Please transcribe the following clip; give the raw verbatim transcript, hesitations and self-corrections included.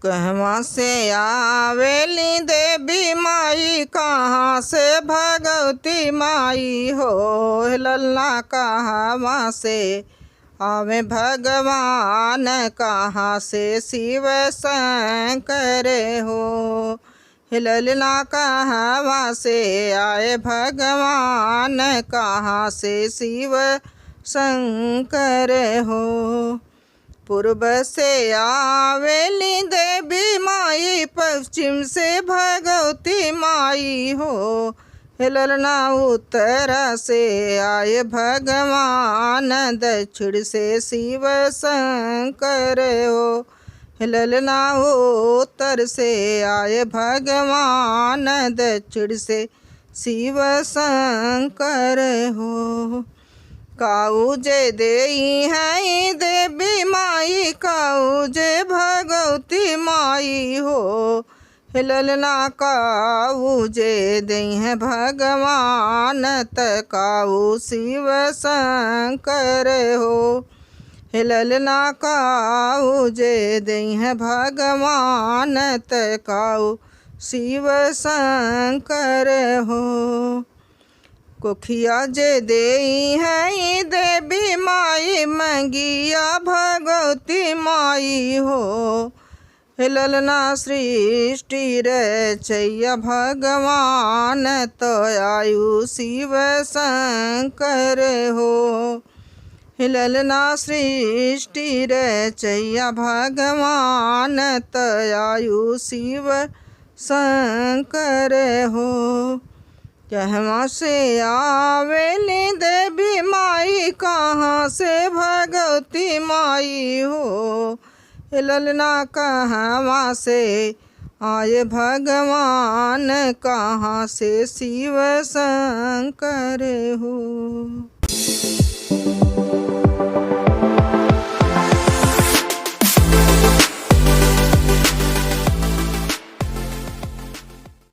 कहवा से आवेली देवी माई, कहाँ से भगवती माई हो? हे ललना, कहवा से आवे भगवान, कहाँ से शिव शंकर हो? हे ललना, कहवा से आए भगवान, कहाँ से शिव शंकर हो? पूर्व से आवेली देवी माई, पश्चिम से भगवती माई हो। हे ललना, उत्तर से आए भगवान, दक्षिण से शिव शंकर हो। हे ललना, उत्तर से आए भगवान, दक्षिण से शिव शंकर हो। काऊ जे देई है देवी माई, काऊ जे भगवती माई हो। हे ललना, काऊ जे देई है भगवान, त काऊ शिव शंकर हो। हे ललना, काऊ जे देई है भगवान, त काऊ शिव शंकर हो। कोखिया जे देई है देवी माई, मंगिया भगवती माई हो। हे ललना, सृष्टि रचैया भगवान, त आयु शिव शंकर हो। हे ललना, सृष्टि रचैया भगवान, त आयु शिव शंकर हो। कहवा से आवेली देवी माई, कहाँ से भगवती माई हो? हे ललना, कहवा से आए भगवान, कहाँ से शिव शंकर हो?